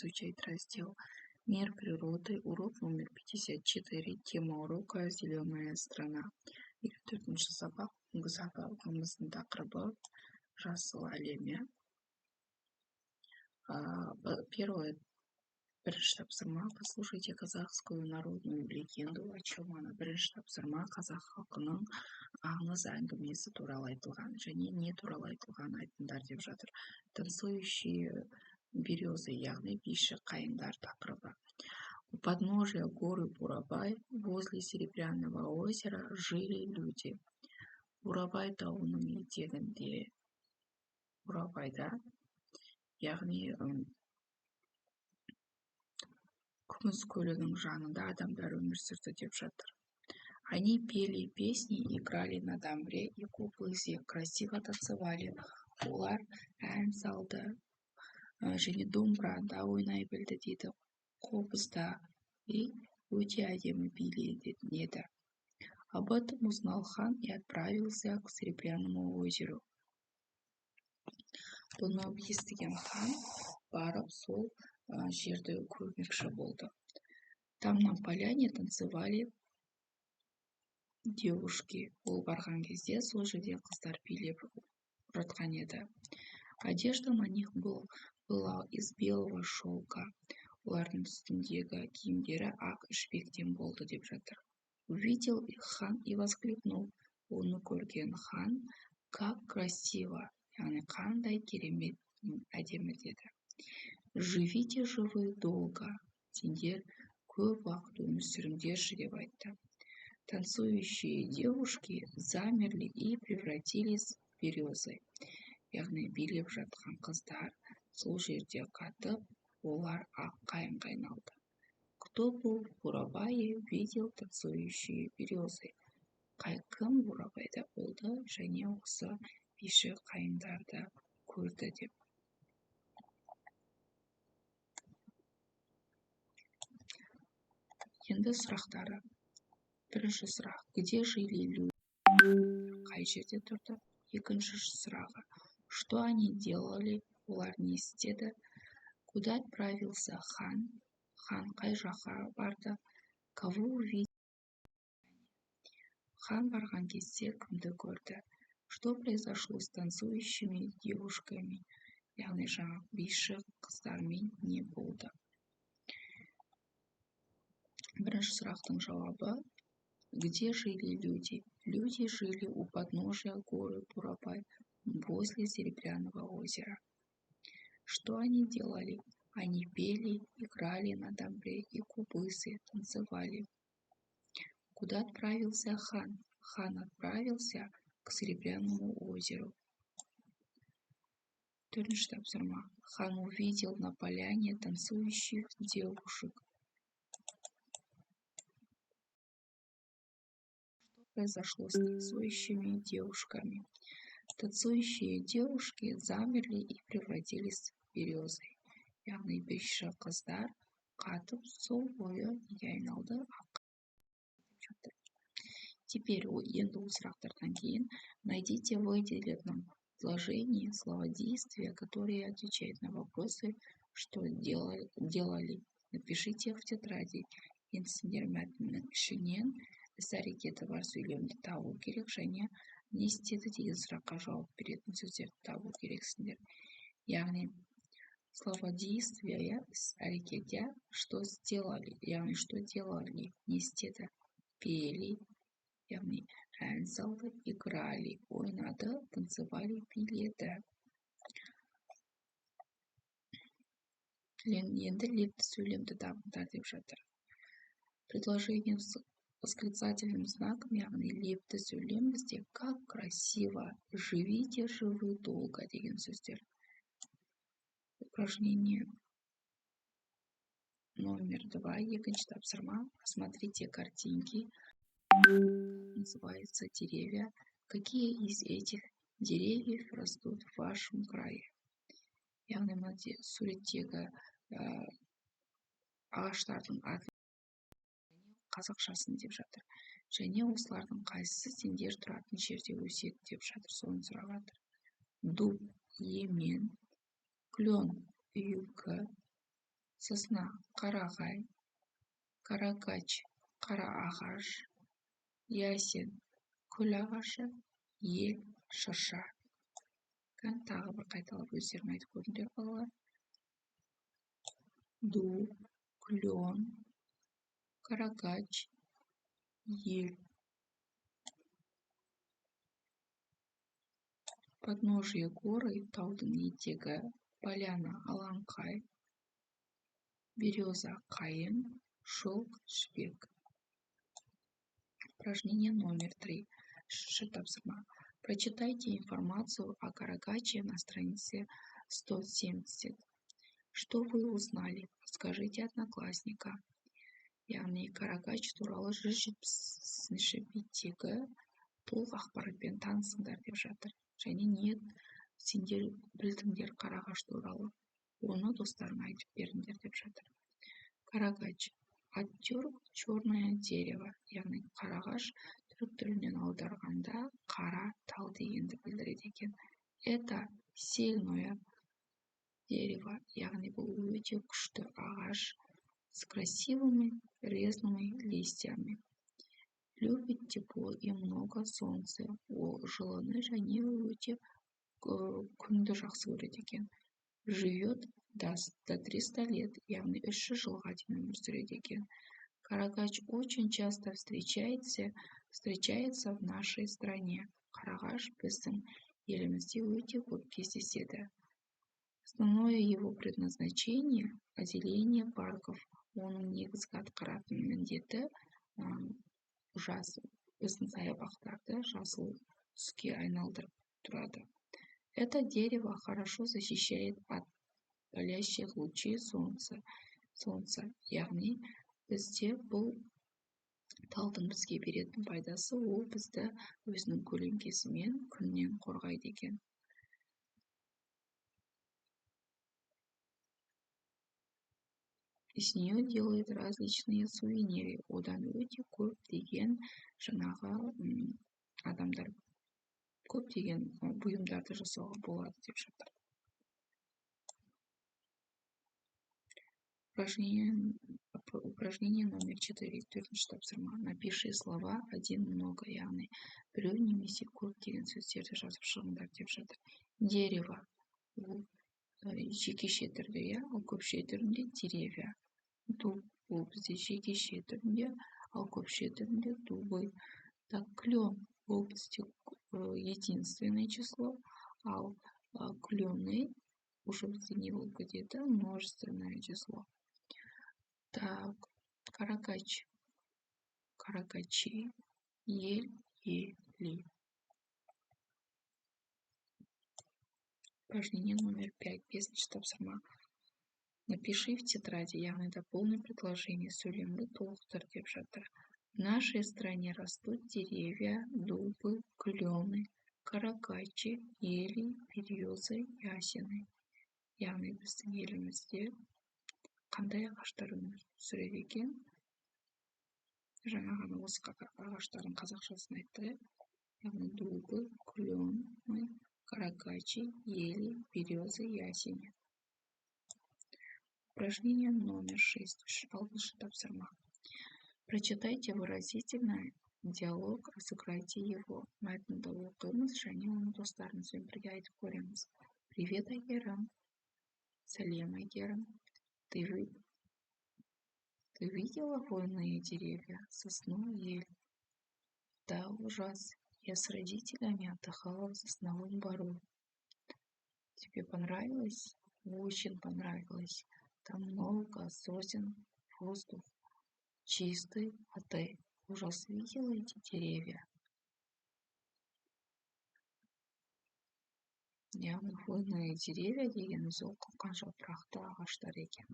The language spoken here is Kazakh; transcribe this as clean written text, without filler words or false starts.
Изучать раздел «Мир природы», урок номер 54, тема урока «Зеленая страна». 54-ші сабақ, бүгінгі сабағымыздың тақырыбы «Жасыл әлем». Первое, бірінші тапсырма: послушайте казахскую народную легенду. О чем она? Бірінші тапсырма қазақ халқының аңыз әңгімесі туралы айтылған және не туралы айтылғанын айтыңдар деп жатыр. Танцующие березы, яғни биші қайыңдар тақырыбы. У подножия горы Бурабай, возле Серебряного озера, жили люди. Бурабай тауының етегінде, Бурабайда, яғни Күміс көлінің жанында адамдар өмір сүрді деп жатыр. Они пели песни, играли на домбре и кобызе, красиво танцевали. Олар ән салды және домбырада ойнай білді дейді, қобызда, и өте әдемі билеген еді. Об этом узнал хан и отправился к Серебряному озеру. Бұны естіген хан барып сол жерді көрмекші болды. Там на поляне танцевали девушки. Ол барған кезде сол жерде қыздар билеп жатқан еді. Одежда на них была из белого шелка. Олардың үстіндегі киімдері ақ жібектен болды деп жатыр. Увидел их хан и воскликнул. Оны көрген хан: «Как красиво!» Яғни қандай керемет, әдемі деді. Живите же вы долго! Сендер көп уақыт өмір сүріңдерші деп айтты. Танцующие девушки замерли и превратились в березы. Яғни билеп жатқан қыздар сол жерде қатып, олар ақ қайыңға айналды. Кто был в Бурабае, видел танцующие березы. Қай кім Бурабайда болды және осы биші қайыңдарды көрді деп. Енді сұрақтары. Бірінші сұрақ: где жили люди? Қай жерде тұрды? Екінші сұрағы: что они делали? Олар не істеді? Куда отправился хан? Хан қай жаққа барды? Кого увидел? Хан барған кезде кімді көрді? Что произошло с танцующими девушками? Яғни жаңағы биші қыздармен не болды? Бірінші сұрақтың жауабы: где жили люди? Люди жили у подножия горы Бурабай, возле Серебряного озера. Что они делали? Они пели, играли на домбре и кубысе, танцевали. Куда отправился хан? Хан отправился к Серебряному озеру. Төртінші тапсырма. Хан увидел на поляне танцующих девушек. Что произошло с танцующими девушками? Танцующие девушки замерли и превратились в березы. Яғни биші қыздар қатып, сол бойы неге айналды? Ақ деп жатыр. Теперь, енді ол сұрақтардан кейін, найдите в выделенном предложении слова действия, которые отвечают на вопросы «что делали?». Напишите их в тетради. Енді сендер мәтіннің ішінен іс әрекеті бар сөйлемді табу керек және не істеді деген сұраққа жауап беретін сөздерді табу керексіңдер. Яғни слова действия, иә, іс әрекет, иә, что сделали, яғни что делали, не істеді, пели, яғни ән салды, играли, ойнады, танцевали, биледі. Енді лепті сөйлемді табыңдар деп жатыр. Предложение с восклицательным знаком, яғни лепті сөйлем бізде «как красиво», «живите же вы долго» деген сөздер. Упражнение номер 2, екінші тапсырма. Посмотрите картинки. Называются деревья. Какие из этих деревьев растут в вашем крае? Яғни мына суреттегі ағаштардың аты қазақшасын деп жатыр. Және осылардың қайсысы сендер тұратын жерде өседі деп жатыр, соны сұрап жатыр. Дуб, емен, клен, үйеңкі, Сосна — қарағай, карагач — қара ағаш, ясень — күл ағашы, ель — шырша. Тағы бір қайталап өздерің айтып көріңдер, балалар. Дуб, клен, карагач, ель. Подножие горы — таудың етегі, поляна — алаңқай, береза — қайың, шелк — жібек. Упражнение номер 3. Үшінші тапсырма. Прочитайте информацию о карагаче на странице 170. Что вы узнали? Расскажите одноклассникам. Яғни карагач туралы 170-ші беттегі толық ақпаратпен танысыңдар деп жатыр. Және не сендер білдіңдер қарағаш туралы, оны достарыңа айтып беріңдер деп жатыр. Карагач от тюрк черное дерево, яғни қарағаш түрік тілінен аударғанда қара тал дегенді білдіреді екен. Это сильное дерево, яғни бұл өте күшті ағаш, с красивыми резными листьями. Любит тепло и много солнца. Ол жылыны және өте күнді жақсы көреді екен. Живет до 300 лет, яғни 300 жылға дейін өмір сүреді екен. Карагач очень часто встречается в нашей стране. Қарағаш біздің елімізде өте көп кездеседі. Основное его предназначение — озеленение парков. Оның негізгі атқаратын міндеті жас біздің саябақтарды жасыл түске айналдырып тұрады. Это дерево хорошо защищает от палящих лучей солнца. Яғни бізде бұл талдың бізге беретін пайдасы, ол бізді өзінің көлеңкесімен күннен қорғайды екен. Из нее делают различные сувениры. Одан өте көптеген жаңағы адамдар көптеген бұйымдарды жасауға болады деп жатыр. Упражнение номер 4. Төртінші тапсырма. Напиши слова один, много, яғни біреу немесе көп деген сөздерді жазып шығыңдар деп жатыр. Дерево ол жекеше түрде, иә, ал көпше түрінде деревья. Дуб ол бізде жекеше түрінде, ал көпше түрінде дубы. Так, клен ол бізде единственное число, ал клены уже бізде не болып кетеді? Множественное число. Так, карагач, карагачи, ель, ели. Упражнение номер 5. Бесінші тапсырма. Напиши в тетради, яғни дополни предложение, сөйлемді толықтыр деп жатыр. В нашей стране растут деревья: дубы, клены, карагачи, ели, березы, ясени. Яғни біздің елімізде қандай ағаштар өмір сүреді екен? Жаңа ғана осы ағаштардың қазақшасын айттық, иә. Яғни дубы, клены, карагачи, ели, березы, ясени. Упражнение номер 6. Алтыншы тапсырма. Прочитайте выразительно диалог, разыграйте его. Мәтінді оқимыз және оны достарымызбен бірге айтып көреміз. Привет, Әйгерім. Сәлем, Әйгерім. Ты видела хвойные деревья, сосну, ель? Да, ужас. Я с родителями отдыхала в сосновом бору. Тебе понравилось? Очень понравилось. Там много сосен, воздух чистый. А ты, ужас, видела эти деревья? Яғни хвойные деревья дегеніміз ол қылқан жапырақты ағаштар екен.